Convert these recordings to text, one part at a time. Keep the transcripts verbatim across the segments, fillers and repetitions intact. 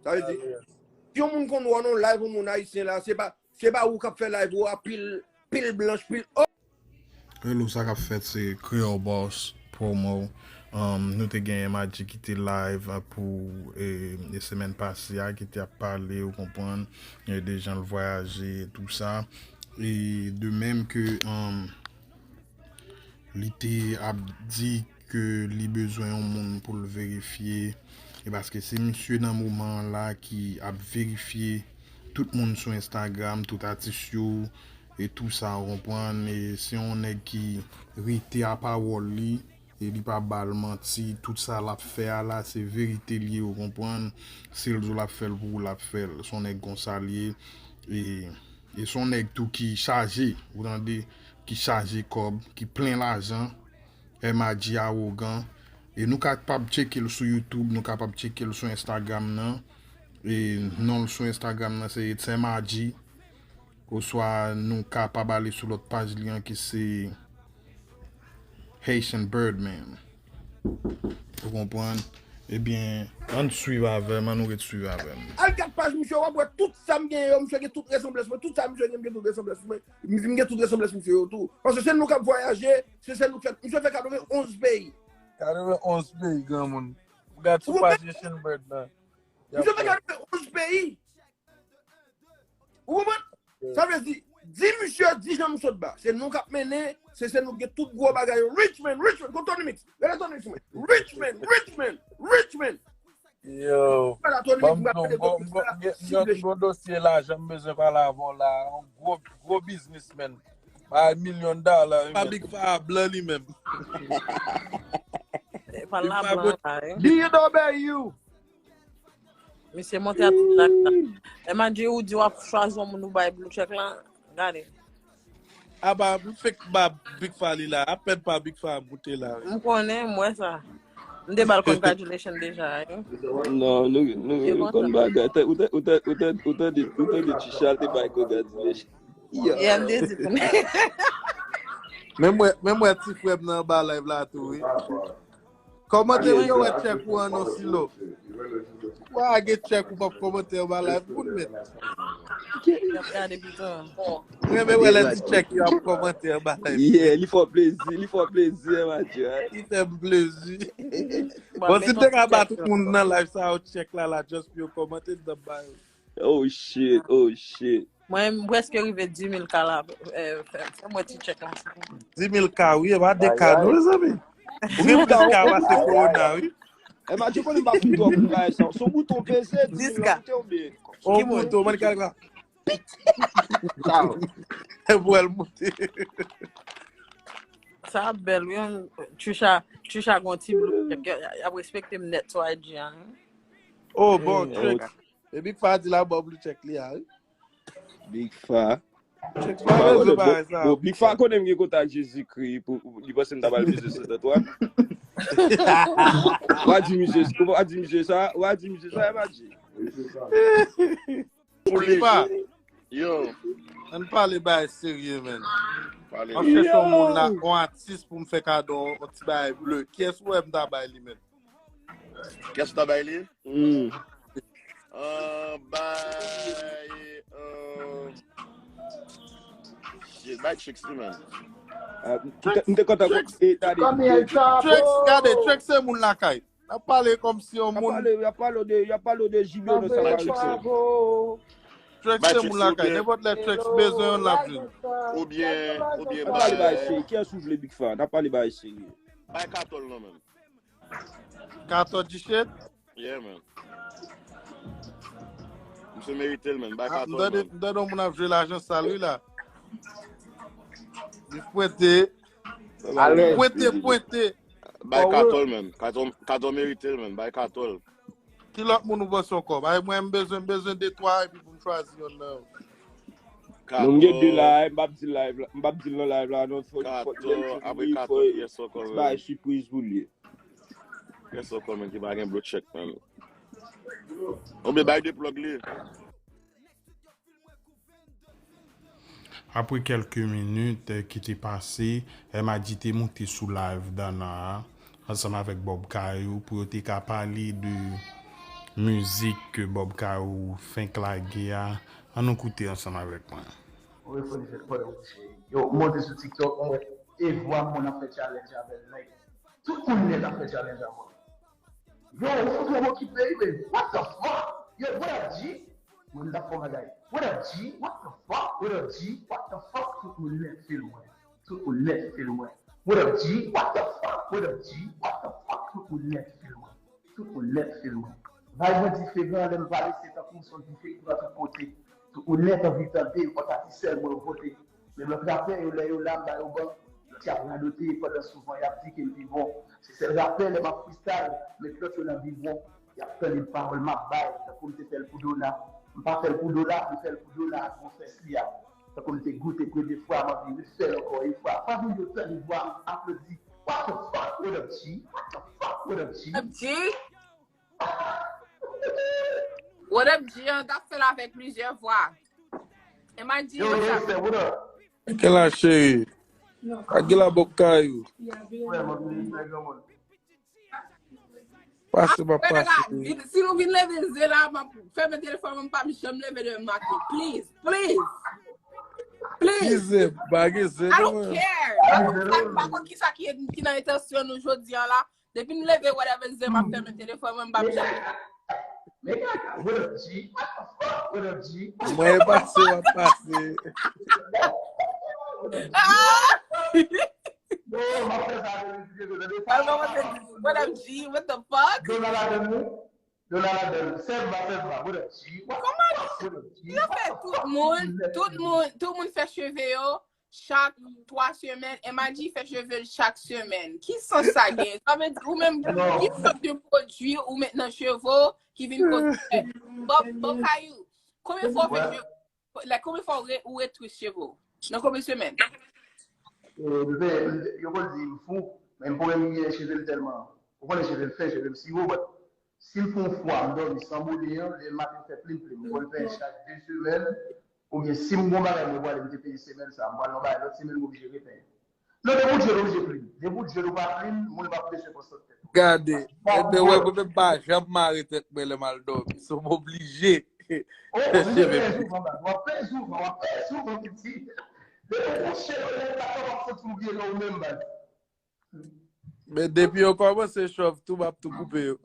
Sa vle di, si yon moun konn wè w nan live yon moun ayisyen la, se pa, se pa ou k ap fè live ou a pil, pil blanch, pil. Oh! Hello, sa k ap fèt se Creole Boss Promo. Um, nou te gen M I G ki te live, uh, pou, e, e semèn pase a, ki te ap pale, ou konprann, e, de jan l vwayaje, tou sa. E de menm ke, um, li te ap di ke li bezwen yon moun pou l verifye, e paske se misye nan moman an la ki ap verifye tout moun sou Instagram, tout atis yo, e tou sa, ou konprann, e se yon nèg ki rete a pawòl li, e li pa ba l manti, tout sa l ap fè a la, se verite l ye, ou konprann, si l di w l ap fè l pou ou, l ap fè l, se yon nèg konsa l ye, e, e se yon nèg tou ki chaje, ou tande, ki chaje kòb, ki plen lajan, M I G awogan, e nou kapab tcheke l sou YouTube, nou kapab tcheke l sou Instagram nan, e non l sou Instagram nan se It's M I G, oswa nou kapab ale sou lòt paj li an ki se Haitian Birdman. Ou konprann? Ebyen, ann swiv avè m, ann nou ret swiv avè m. Al gad paj misye, w ap wè tout sa m genyen yo, misye gen tout resanblans mwen, tout sa misye gen, m gen tout resanblans mwen, m gen tout resanblans misye yo tou. Paske se nou k ap vwayaje, se, se nou k fè, misye fè katrevenonz peyi. Katrevenonz peyi, granmoun. Gad sou paj Haitian Bird nan. Misye fè katrevenonz peyi. Ou konprann? Sa vle di, di misye, di jan m sot ba. Se nou k ap mennen, se, se nou k gen tout gwo bagay yo. Richmond, Richmond, kon Tony Mix. Rele Tony Mix mwen. Richmond, Richmond, Richmond. Yo, ban m di w, m gen yon gwo dosye lajan m bezwen pale avè w la. Yon gwo, gwo biznismenn. Bay milyon dola. Pa Big Fa blan li menm. Big Fa blan la, wi. D W. Misye monte a tout lak la. Emma J ou di w ap chwazi yon moun ou bay blue check la. Gade. Apa, m fèk ba Big Fa li la. Apèn pa Big Fa moute la, wi. M konnen, m wè sa. M te ba l congratulation deja, wi. Non, nou, nou, nou konn bagay. Ou te, ou te, ou te, ou te, ou te di Trisha te bay congratulation. Yeah, m te di tou. Men m wè, men m wè ti frè m nan anba live la tou, wi. Kòmante pou yo wè tchèk ou an non Silo. Wa gen tchèk ou p ap kòmante anba live moun mèt. Y ap gade pito. Mwen renmen wè lè ti tchèk yo ap kòmante anba live. Yeah, li fè w plezi, li fè w plezi, Emma J. Li fè m plezi. Bon, si m te ka ba tout moun nan live sa yo tchèk la, la, just pou yo kòmante, m t ap ba yo. Oh shit, oh shit. Mwen, m prèske rive dis mil K la. Eh, fè, fè mwen ti tchèk la. Dis mil K, wi, e pa de K non, mezanmi. Ou gen plis K pase Corona, wi. Emma J konnen m pa fin twò pou bagay sa. Son bouton peze, dis mil la moute oubyen? On bouton, mwen kalkile. Pit! Sa. E pou el moute. Sa bèl, wi. Trisha, Trisha gon ti blue check. Y ap respekte m nèt sou I G a, wi. Oh, bon, Trisha. E Big Fa di la ban blue check li a, wi. Big Fa. Big Fa konnen m gen kontak Jezikri, pou, pou, li panse m ta ba l bezwen sèt an twa. Wa di misye, wa di misye sa, wa di misye sa, Emma J. Big Fa. Yo. Ann pale bagay serye, man. M ap chèche yon moun la, yon atis pou m fè kado, yon ti bagay ble. Kiyès ou wè m ta bay li, man? Kiyès ou ta bay li? Hmm. Ah, bay, ah, shit, bay Trix li, man. Ah, m te, m te kontan, e, gade. Trix, gade, Trix se moun lakay. N ap pale kòmsi yon moun. Y ap pale, y ap pale de, y ap pale de Jimmy nan sa pa Trix. Trix se moun lakay. Nenpòt lè Trix bezwen yon, l ap jwenn. Oubyen, oubyen bay. N ap pale bay serye. Kiyès ou vle, Big Fa? N ap pale bay serye. Bay Katòl non, man. Katòl Dichet? Yeah, man. Misye merite l, man. Bay Katòl, man. M tande yon moun ap jwe lajan sal, wi, la. Li pwente. Pwente, pwente. Bay Katòl, man. Katòl, Katòl merite l, man. Bay Katòl. Ki lòt moun ou panse ankò? Bay mwen, m bezwen, m bezwen de twa epi pou m chwazi yonn nan yo. Non, m gen de la, m p ap di live la, m p ap di l nan live la, non, fò, fò, Katòl, apre Katòl, kiyès ankò, man? Bay sipriz pou li. Kiyès ankò, man, ki pa gen blue check, man? Oubyen bay de plug li. Apre kèlke minit, eh, ki te pase, Emma J te moute sou live Dana a, ansanm avèk Bob Kayou, pou yo te ka pale de, mizik ke Bob Kayou fenk lage a. Ann nou koute ansanm avèk mwen. Yo, m monte sou TikTok, mwen wè e vwa moun ap fè challenge avè l. Like, tout moun nèt ap fè challenge avè l. Yo, ou fout wè okipe, men what the fuck? Yo, what up, G? Mwen, m t ap fè yon bagay. What up, G? What the fuck? What up, G? What the fuck? Tout moun nèt feel mwen. Tout moun nèt feel mwen. What up, G? What the fuck? What up, G? What the fuck? Tout moun nèt feel mwen. Tout moun nèt feel mwen. Vibe mwen diferan, lè m pale se tankou se yon dife ki pran tout kote. Tout moun nèt anvi tande, fò sa ti sèl mwen vote. Menm lòt rapè yo, lè yo la, m ba yo ban. Lòt y ap radote pandan souvan y ap di ke m pi bon. Se sèl rapè lè m ap freestyle, met lòt yo nan vibwon. Y ap tande pawòl m ap bay, tankou m te fè l pou Dona. M pa fè l pou Dola, m fè l pou Dona ak gwo fès li a. Tankou m te goute premye fwa, m anvi refè l ankò yon fwa. Fwa moun yo tande vwa m, aplodi. What the fuck, what up, G? What the fuck, what up, G? Up, G? What up, G? An t ap fè l avèk plizyè vwa. Imagine Yo, sa. Gangsta, what up? Kè la cheri? Ak gila bòk kayou. Frè, mwen vin fè granmoun. Pase m ap pase. Si nou vin leve zen la, m ap fèmen telefòn mwen, m p ap janm leve de make. Please, please. Please. Ki zen? Pa gen zen I non don't mwen. Care. M pa konn kisa ki ki nan entansyon nou jodi an la. Depi m leve whatever zen, m ap fèmen telefòn mwen, m p ap janm. Men kaka, what up, G? What the fuck, what up, G? Mwen e pase, w ap pase. Ah! Yo, m ap fè sa de mil diznèf, tande sa. Al kòmanse di, what up, G? What the fuck? Dona ladann wi. Dona ladann. Sèt ba, sèt ba, what up, G? What the fuck, what up, G? Yo fè tout moun, tout moun, tout moun fè cheve yo chak twa semèn. M I G fè cheve l chak semèn. Ki sans sa gen? Sa vle di ou menm, ki sant de pwodui ou met nan cheve w ki vin koz ou fè? Bob, Bob Kayou, konbyen fwa ou fè cheve? Like, konbyen fwa ou re- ou retwist cheve w? Nan konbyen semèn? Eh, m fè, yo konn di m fou, men m poko renmen cheve m tèlman. Ou konnen cheve m fen, cheve m siwo, but si m fè yon fwa, m dòmi san bone an, lè maten m fè plim plim. M konn fè chak de semèn, oubyen si m gon bagay mwen pwale, m te peye semèn sa, m pwale yon bagay lòt semèn, m oblije repenyen. Non, depi w jwe, w oblije plim. Depi w jwe, w pa plim, moun pa bezwen pran sòt tèt. Gade, ebyen wè mwen menm pa janm mare tèt mwen lè m al dòmi. So m oblije. Oh, ou te fè souvan, baz. W ap fè souvan, w ap fè souvan, piti. Depi w kouche, lè w ta fè, w ap santi w byen nan ou menm, baz. Men depi yo kòmanse chòv tou, m ap tou koupe yo.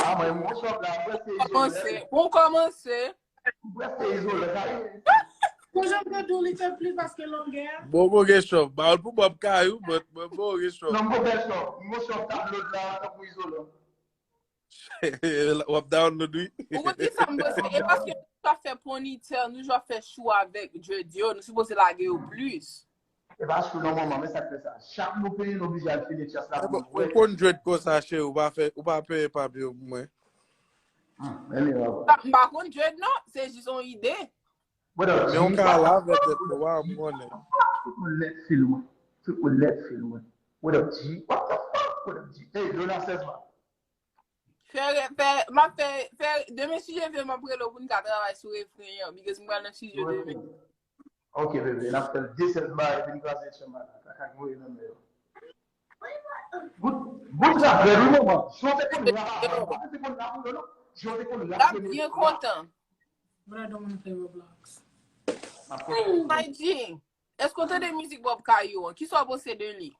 Ah, mwen, mwen chòv la, mwen se Kòmanse. Pou kòmanse. Mwen se izolan, sa ye. Pou jan m te di w, li te pli paske longè a. Bon, mwen gen chòv. Ba w pou Bob Kayou, but mwen bon gen chòv. Non, mwen fè chòv. Mwen chòv tablo la, tankou izolan. W ap download, wi. Ou konn kisa m panse? E paske nou jwa fè ponytail, nou jwa fè chou avèk dread yo, nou sipoze lage yo plis. E pa chou non, manman, men sa k fè sa. Chak nou peye, nou oblije al file tyas la pou nou Ou konn dread konsa, cheri, ou pa fè, ou pa peye papye pou mwen. Anyway, baba. M pa konn dread non, se jis yon ide. Brother, Men yon ka lave tèt mwen, wa, m konnen. Tout moun nèt feel mwen. Tout moun nèt feel mwen. What up, G? What the fuck? What up, G? Hey, Dona, sèz ba. Fè, fè, m ap fè, fè, demen si Dye vle, m ap rele w pou n ka travay sou refren an, because m pral nan estidyo demen. Ok, bebe, n ap fè l de sèz ba, epi n kraze chanm la. Kaka k voye nan men yo. Bout, bout rap rèd, wi, manman. Jan w te konn rap avan, ou pa te konn rap, non, non. Jan w te konn rap. L ap byen kontan. Brother, don't wanna play Roblox. M ap konn. My G, èske w tande mizik Bob Kayou an? Kisa w panse de li?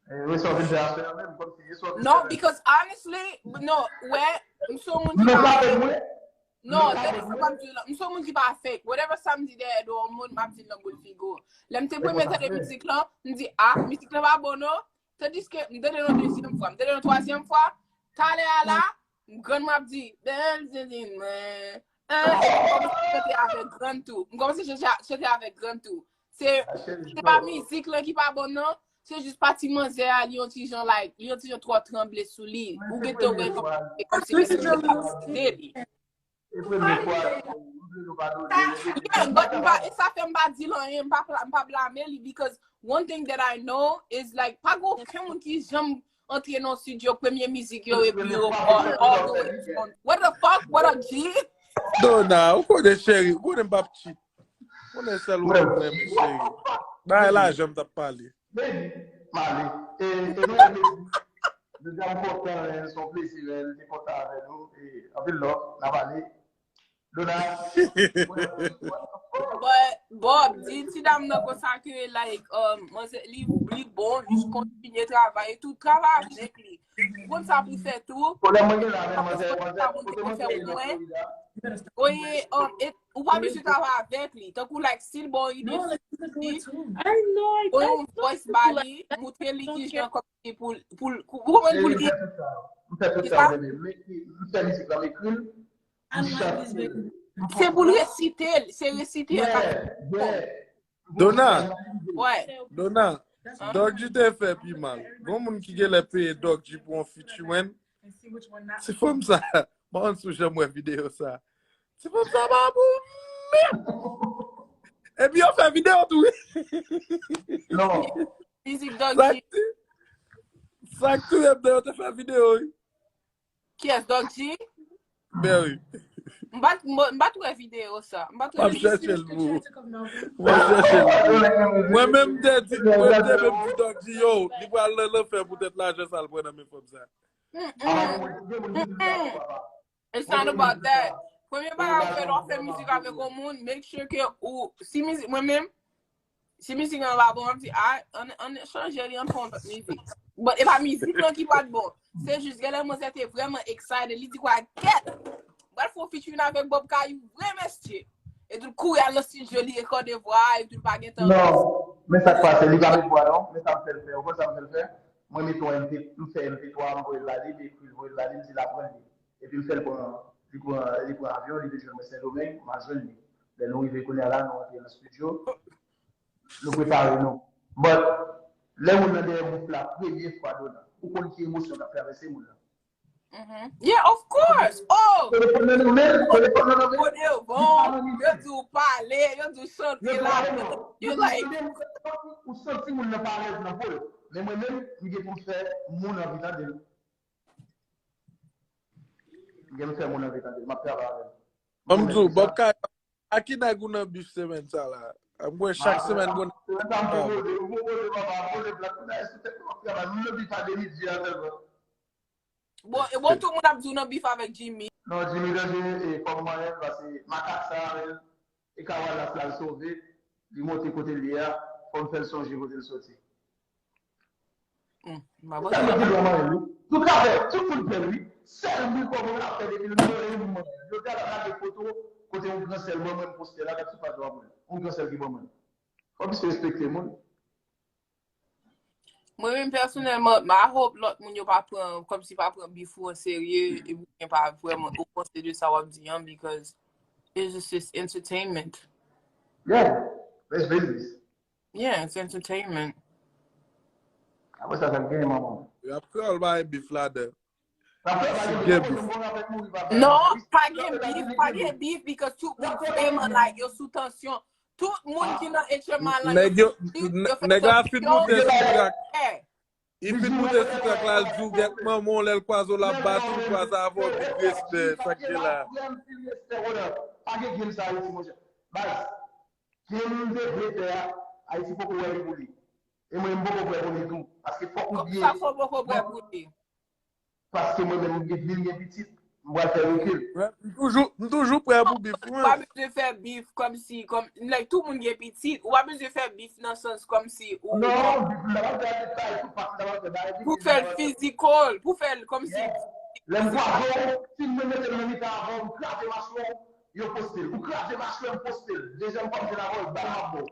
Eh, wi, sa w vin fè aswè a menm, kòmsi, e sa w vin Non, fè. Because honestly, non, wè, m se yon moun ki Men pa pa de mwen. Non, Men pa tande de sa m mwen. ap di w la. M se yon moun ki pa fake. Whatever sa m di dèyè do yon moun, m ap di l nan boul figi w. Lè m te Se premye konsa tande m ye. Mizik lan, m di, ah, mizik lan pa bon non. Tandiske m tande l yon dezyèm fwa, m tande l yon twazyèm fwa. Talè a la, m grann mwen ap di, bèl tenten mwen. Ah, epi m kòmanse chante avèk grann tou. M kòmanse chante, chante avèk grann tou. Se, se pa mizik lan ki pa bon non. Se jis pati manzè a, li yon ti jan like, li yon ti jan twò tranble sou li. Ou gentan wè kòmanse kòmsi li. E premye fwa, m vle nou padone. Yeah, but m pa, e sa fè m pa di l anyen, m pa, pla- m pa blame li, because one thing that I know is like, pa gen okenn moun ki janm antre nan studio, premye mizik yo, epi yo all, all the way down. What the fuck? What up, G? Dona, ou konnen cheri, ou konnen m p ap cheat. Ou konnen sèl ou mwen, cheri. Bay lajan m t ap pale. Baby, male. E, e nou, baby. Jodi a m kontan, men se yon plezi, men m te kontan avè nou. E, anpil love, n a pale. Dona. But Bob, di ti dam nan konsa ke, like, um, manzè, li, li bon, jis kontinye travay, tout travay avèk li. Ou konn sa pou fè tou. Pwoblèm mwen gen la, men manzè, manzè, kote manzè ye nan Florida? Oye, um, et, ou pa bezwen travay avèk li. Tankou, like, si l ba w ide, si ou yon voice ba li, montre li kijan kòmsi pou, pou, pou, ou konprann pou l gen. M fè tout sa, bebe. M fè mizik la, m ekri l. Se pou l resite l, se resite l. Dona, Ouais. Dona, Doc G te fè pi mal. Gon moun ki genlè peye Doc G pou yon featuring. Ti fanm sa, m pa konn si w janm wè videyo sa. Ti fanm sa pa bon menm. Epi yo fè videyo tou wi. Non. Mizik Doc Sa G. k ti, sa k ti menm yo te fè videyo wi. Kiyès, Doc G? Ben wi. M pa t, m pa t wè videyo sa. M pa t M ap wè. Chèche l pou ou. M ap chèche l. Mwen menm m te di, mwen m te menm di Doc G yo, li pral nan lanfè poutèt lajan sa l pran nan men fanm sa. Mm-mm. It's not about that. Premye bagay ou fè lè w fè mizik avèk yon moun, make sure ke ou, si mizik, mwen menm, si mizik lan pa bon, m ap di, ah, ann, ann chanje li, ann fè yon lòt mizik. But e pa mizik lan ki pa t bon. Se jis, genlè manzè te vrèman excited, li di, "Kwa, gèt! M pral fè yon featuring avèk Bob Kayou, vre mesye." E tout kouri al nan studio, li rekòde vwa, e tout pa gen tan. Non, men sa k pase, li pa met vwa non, men sa m fè l fè, ou konn sa m fè l fè? Mwen mete yon M P, m fè M P twa, m voye l ba li, li ekri l, voye l ba li, m di l aprann li. Epi m fè l pran, li pran, li pran avyon, li vin jwenn mwen Sendomeng, m al jwenn li. Lè nou rive kounye a la, nou antre nan studio, nou prepare nou. But, lè moun nan dèyè bouf la, premye fwa Dona, ou konn ki emosyon k ap travèse moun nan. Mhm. Yeah, of course. Oh, Telefòn nan nan men, telefòn nan nan men. Kote yo bon, yo di w pale, yo di w chante la, yo like. Ou santi moun nan pa alèz nan po l. Men mwen menm, m gen pou m fè moun anvi tande l. M gen pou m fè moun anvi tande l. M ap travay avè l. Ban m di w, Bob Kayou, a ki nèg ou nan bif semèn sa la? Mwen chak semèn gon. Semèn sa m pwopoze, m pwopoze papa, m pwoze blak. Kounye a, sou tèt mwen, m ap travay. M nan bif a de midi a sèlman. Bon, e bon, tout moun ap di w nan bif avèk Jimmy. Non, Jimmy danje, e fò m manyen l, paske makak sa, men, e Kawalas la l sove, li monte kote l ye a, fò m fè l sonje kote l soti. Hmm, m pa Sèl mwen ki dwe manyen l, wi. Tout afè, tout moun pè l, wi. Sèl moun kòman l ap fè depi l manyen m, manyen l. Yo te al gade foto, kote yon gran sèl ban mwen, m poste la, gad sou paj la w ap wè l. Yon gran sèl ki ban mwen. Fò misye respekte moun. Mwen menm pèsonèlman, I hope lòt moun yo pa pran, kòmsi pa pran bif ou an serye, e oubyen pa vrèman o konsè de sa w ap di an, because it's just, just entertainment. Yeah, let's business. Yeah, it's entertainment. Apre sa, sa k genyen, manman. Y ap kreyòl bay bif ladan. Apre sa, Si yo gen gen bif. Bon avèk mouri papa. Non, pa gen bif, pa gen bif, because tout moun vrèman like, yo sou tansyon. Tout moun ki nan H M I lan, Nèg yo, yo fè nèg la fin tansyon. Moute sou trak. Yeah. Li fin moute sou trak la, l di w gèt manman w, lè l kwaze w l ap bat ou, l kwaze avè w, big respè, sa k gen la. Pa gen game sa Ayiti, monchè. Baz, game m te vle fè a, Ayiti poko wè li pou li. E mwen, m poko prè pou li tou. Paske fòk ou byen. Sa fò poko prè pou li. Paske mwen menm, m gen, vin gen pitit, m pral fè rekil. M toujou, m toujou prè pou bif, Ou pa bezwen fè bif kòmsi, kòm, like, tout moun gen pitit, ou pa bezwen fè bif nan sans kòmsi ou Non, bif m ta pral fè a detay, tout pati m ta pral fè bagay. Pou fè l fizikal, pou fè l kòmsi. Lè m kwaze w, si m mete m nan mitan avè w, m kraze machwè w, yo poste l. Ou kraze machwè m, poste l. Dezyèm fwa m jwenn avè w, bal m ap ba w.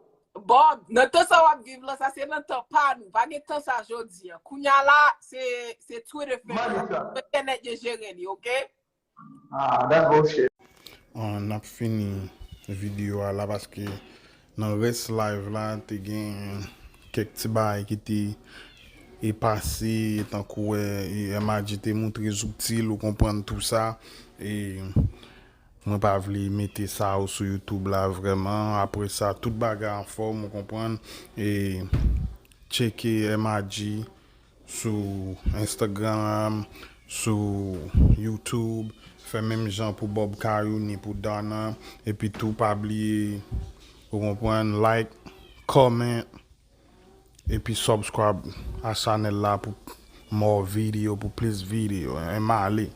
Bob, nan tan sa w ap viv lan, sa se nan tan pa nou. Pa gen tan sa jodi a. Kounye a la, se, se Twitter fè l. Entènèt yo jere li, oke? Ah, that's bullshit. N ap fini videyo a la paske nan rès live la te gen kèk ti bagay ki te e pase, tankou wè e M I G te moutre zoutil, ou konprann tou sa. E mwen pa vle mete sa yo sou YouTube la vrèman. Apre sa, tout bagay anfòm, ou konprann. E tcheke M I G sou Instagram, sou YouTube. Fè menm jan pou Bob Kayou ni pou Donna. Epi tou pa bliye, ou konprann, like, comment, epi subscribe a chanèl la pou More video pou plis videyo, en male.